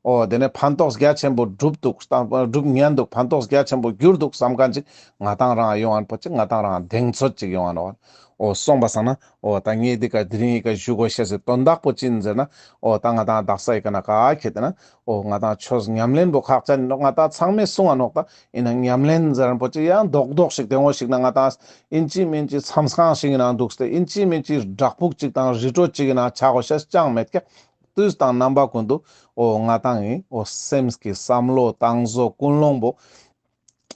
འོ་དེ་ནས་ཕན་ཐོགས་རྒྱ་ཆེན་པོ་སྒྲུབ་འདུག་སྒྲུབ་ཉན་འདུག་ཕན་ཐོགས་རྒྱ་ཆེན་པོ་འགྱུར་འདུག་བསམ་མཁན་ཅིག་ང་ཏང་རང་ཡོང་ཨན་པོ་ཅིག་ང་ཏང་རང་གདེང་ཚོད་ཅིག་ཡོང་ཨན་ནོག། འོ་སོང་པ་སང་ན་འོ་ད་ངས་འདི་ཀ་དེ་རིང་འི་ཀ་ཞུ་དགོས་ཤེས་སི་དོན་དག་པོ་ཅི་ཨིན་ཟེར་ན་འོ་ད་ང་ཏང་དག་ས་འི་ཀ་ན་ག་ཁེ་ཏེ་ན་འོ་ང་ཏང་ཆོས་ཉམས་ལེན་པོ་ཁག་ཅན་ཨིན་ནོག། ང་ཏང་ཚང་མས་གསུང་ང་ནོག། ད་ཨིན་ན་ཉམས་ལེན་ཟེར་རན་པོ་ཅིག་ཡང་རྡོག་རྡོག་ཞིག་དེ་ངོ་ཞིག་ན་ང་ཏང་ཨིན་ཅི་མིན་ཅི་མཚམས་ཁང་ཞིག་ནང་འདུག་སྟེ་ཨིན་ཅི་མིན་ཅི་བྲག་ཕུག་ཅིག་དང་རི་ཁྲོད་ཅིག་ནང་ཆ་དགོས་ཤེས་ཅང་མེད་ཀྱག། དུས་དང་རྣམ་པ་ཀུན་ཏུ་འོ་ང་ཏང་ངི་འོ་སེམས་ཀྱི་བསམ་བློ་བཏང་བཟོ་ཀུན་སློང་པོ་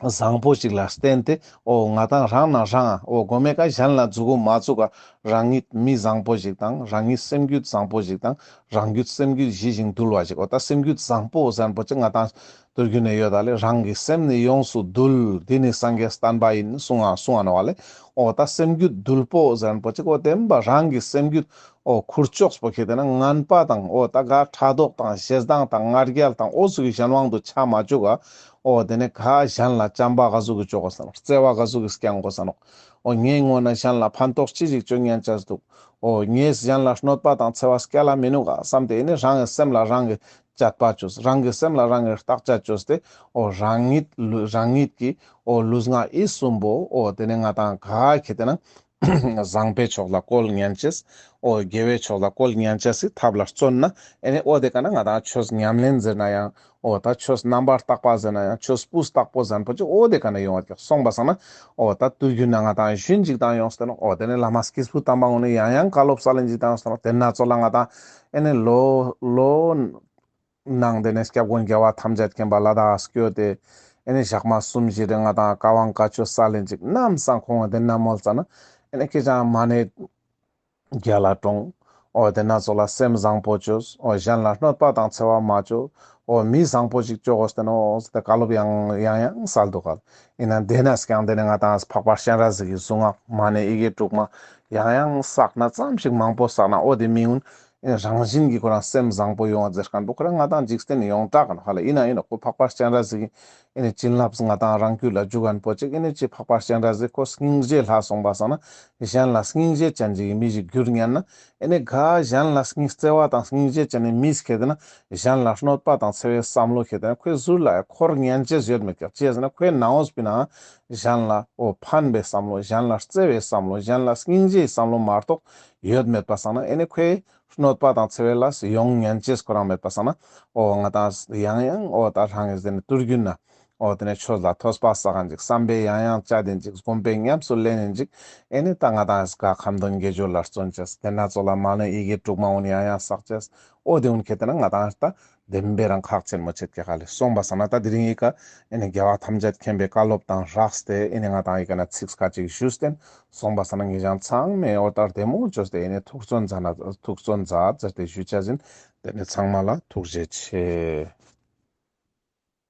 བཟང་པོ་ཞིག་ལ་བརྟེན་ཏེ་འོ་ང་ཏང་རང་ནང་རང་འོ་གོ་མེ་ཀ་གཞན་ལ་མཛུ་གུ་མ་བཙུགས་ཀ་རང་ཉིད་མི་བཟང་པོ་ཞིག་དང་རང་ཉིད་སེམས་རྒྱུད་བཟང་པོ་ཞིག་དང་རང་རྒྱུད་སེམས་རྒྱུད་ཞི་ཞིང་དུལ་བ་ཞིག། འོ་ད་སེམས་རྒྱུད་བཟང་པོ་ཟེར་ན་པོ་ཅིག་ང་ཏང་དུར་རྒྱུ་ནས་ཡོད་ད་ལེ། རང་གི་སེམས་ནི་ཡོངས་སུ་འདུལ། འདི་ནི་སངས་རྒྱས་བསྟན་པ་ཡིན། གསུང་ང་གསུང་ང་ནོག་ལེ། འོ་ད་སེམས་རྒྱུད་དུལ་པོ་ཟེར་ན་པོ་ཅིག་འོ་བདེན་པ་རང་གི་སེམས་རྒྱུད་འོ་ཁུར་ཕྱོགས་པོ་ཁེ་ཏེ་ན་ངན་པ་དང་འོ་ད་ག་ཕྲག་དོག་དང་ཞེ་སྡང་དང་ང་རྒྱལ་དང་འོ་ཟུག་གི་གཞན་དབང་དུ་ཆ་མ་བཅུག་ག། འོ་དེ་ནས་ག་གཞན་ལ་བྱམས་པ་ག་ཟུག་གི་བཅོ་དགོས་ས་ནོག། བརྩེ་བ་ག་ཟུག་གི་སྐྱང་དགོས་ས་ནོག། འོ་ངའི་ངོས་ནས་གཞན་ལ་ཕན་ཐོགས་ཅི་ཞིག་བཅོ་ཉན་ཆ་འདུག། འོ་ངས་གཞན་ལ་གནོད་པ་དང་འཚེ་བ་སྐྱལ་ལ་མི་ནུག་ག་བསམ་སྟེ་ཨེ་ནི་རང་གི་སེམས་ལ་རང་གི་དཔྱད་པ་བཅོས། རང་གི་སེམས་ལ་རང་གི་བརྟག་དཔྱད་བཅོས་ཏེ་འོ་རང་ཉིད་ལུ་རང་ཉིད་ཀྱི་འོ་ལུས་ངག་ཡིད་གསུམ་པོ་འོ་དེ་ནས་ང་ཏང་ག་ཁེ་ཏེ་ན་ བཟང་པོའི་ཕྱོགས་ལ་བཀོལ་ཉན་ཅེས། འོ་དགེ་བའི་ཕྱོགས་ལ་བཀོལ་ཉན་ཅེས་སི་ཐབས་ལ་བརྩོན་ན་ཨེ་ནི་འོ་དེ་ཀ་ན་ང་དང་ཆོས་ཉམས་ལེན་ཟེར་ན་ཡང་འོ་ད་ཆོས་རྣམ་པར་དག་པ་ཟེར་ན་ཡང་ཆོས་སྤུས་དག་པོ་ཟེར་ན་པོ་ཅིག་འོ་དེ་ཀ་ན་ཡོང་བ་ཀྱག། སོང་པ་སང་ན་འོ་ད་དུས་རྒྱུན་ན་ང་དང་ཞུན་ཅིག་དང་ཡོངས་ཏེ་ནོག། འོ་དེ་ནི་བླ་མ་སྐྱེས་བུ་དམ་པ་ངོ་ནི་ཡང་ཡང་བཀའ་སློབ་སལ་ལེན་ཅིག་དང་ཡོངས་ཏེ་ནོག། དེ་ན་ཚོ་ལ་ང་དང་ཨེ་ནི་ལོ་ལོ་ནང་དེ་ནས་སྐྱབས་མགོན་རྒྱལ་བ་ཐམས་ཅད་མཁྱེན་པ་ལ་དྭགས་སྐྱོད་དེ་ཨེ་ནི་ཞག་མ་གསུམ་བཞི་རེ་ང་དང་བཀའ་དབང་བཀའ་ཆོས་སལ་ལེན་ཅིག། ནམ་སང་ཁོང་དེ་ན་མོལ་ཙ་ན་ཨེ་ནི་ཁྱེད་ཅག་མ་ཎི་རྒྱལ་ལ་དྲོངས། འོ་དེ་ན་ཚོ་ལ་སེམས་བཟང་པོ་ཅོས། འོ་གཞན་ལ་གནོད་པ་དང་འཚེ་བ་མ་ཅོ། འོ་མི་བཟང་པོ་ཅིག་ཅོ་དགོས་ཏེ་ནོག་ཟེར་ཏེ་བཀའ་སློབ་ཡང་ཡང་ཡང་སལ་འདུག་ག། ཡིན་ན་དེ་ནས་ཀྱང་དེ་ནས་ང་དང་འཕགས་པ་སྤྱན་རས་གཟིགས་ཀྱི་གཟུངས་སྔགས་མ་ཎི་ཡི་གེ་དྲུག་མ་ཡང་ཡང་བསགས་ན་ཙམ་ཞིག་མང་པོ་བསགས་ན་འོ་དེ་མི་ཡུན་རང་བཞིན་གྱིས་ཁོ་རང་སེམས་བཟང་པོ་ཡོང་བ་ཟེར་མཁན་པོ་ཁོ་རང་ང་དང་འཇིག་རྟེན་ཡོངས་གྲགས་ཀ་ནོག་ཧ་ལ། ཡིན་ན་ཡིན་ནོག་ཁོ་འཕགས་པ་སྤྱན་རས་གཟིགས་ཀྱི་ཨེ་ནི་བྱིན་རླབས་ང་དང་རང་རྒྱུད་ལ་འཇུག་མཁན་པོ་ཅིག། ཨེ་ནི་ཅི་འཕགས་པ་སྤྱན་རས་གཟིགས་ཁོ་སྙིང་རྗེ་ལྷ་སོང་པ་སང་ན་གཞན་ལ་སྙིང་རྗེ་ཅན་ཅིག་གི་མི་ཞིག་གྱུར་ཉན་ན་ཨེ་ནི་ག་གཞན་ལ་སྙིང་བརྩེ་བ་དང་སྙིང་རྗེ་ཅན་ནི་མིས་ཁེ་དེ་ན་གཞན་ལ་གནོད་པ་དང་འཚེ་བའི་བསམ་བློ་ཁེ་དེ་ན་ཁོའི་ཟུར་ལ་འཁོར་ཉན་ཅེས་ཡོད་མེད་ཀྱག། ཅི་ཟེར་ན་ཁོའི་ནང་ངོས་པི་ན་གཞན་ལ་འོ་ཕན་པའི་བསམ་བློ་གཞན་ལ་བརྩེ་བའི་བསམ་བློ་གཞན་ལ་སྙིང་རྗེའི་བསམ་བློ་མ་གཏོགས་ཡོད་མེད་པ་སང་ན་ཨེ་ནི་ཁོའི་གནོད་པ་དང་འཚེ་བའི་ལས་ཡོང་ཉན་ཅེས་ཁོ་རང་མེད་པ་སང་ན་འོ་ང་དང་ཡང་ཡང་འོ་ད་རང་གི་ཟེར་ནས་དུས་རྒྱུན་ན་འོ་དེ་ནས་ཆོས་ལ་ཐོས་པ་བསགས་མཁན་ཅིག། བསམ་པས་ཡང་ཡང་དཔྱད་དེན་ཅིག། སྒོམ་པས་ཉམས་སུ་ལེན་ནེན་ཅིག། ཨེ་ནི་ད་ང་དང་ག་ཁ་འདོན་དགེ་སྦྱོར་ལ་བརྩོན་ཅེས། དེ་ན་ཚོ་ལ་མ་ཎི་ཡི་གེ་དྲུག་མ་འོ་ནི་ཡང་ཡང་བསགས་ཅེས། འོ་དེ་འོན་ཁེ་དེ་ན་ང་དང་ད་བདེན་པའི་རང་ཁག་ཆེན་མོ་ཆེད་ཀྱག་ཧ་ལེ། སོང་པ་སང་ན་ད་དེ་རིང་ཡི་ཀ་ཨེ་ནི་རྒྱལ་བ་ཐམས་ཅད་མཁྱེན་པའི་བཀའ་སློབ་དང་སྦྲགས་ཏེ་ཨེ་ནི་ང་དང་ཡི་ཀ་ན་ཚིག་ཁ་ཅིག་ཞུས་ཏེན། སོང་པ་སང་ན་ངེད་ཅག་ཚང་མས་འོ་ད་བདེ་མོ་བཅོས་ཏེ་ཨེ་ནི་ཐུགས་བརྩོན་མཛད་ན་ཐུགས་བརྩོན་མཛད་ཟེར་ཏེ་ཞུ་ཅེས་ཡིན། དེ་ནི་ཚང་མ་ལ་ཐུགས་རྗེ་ཆེ།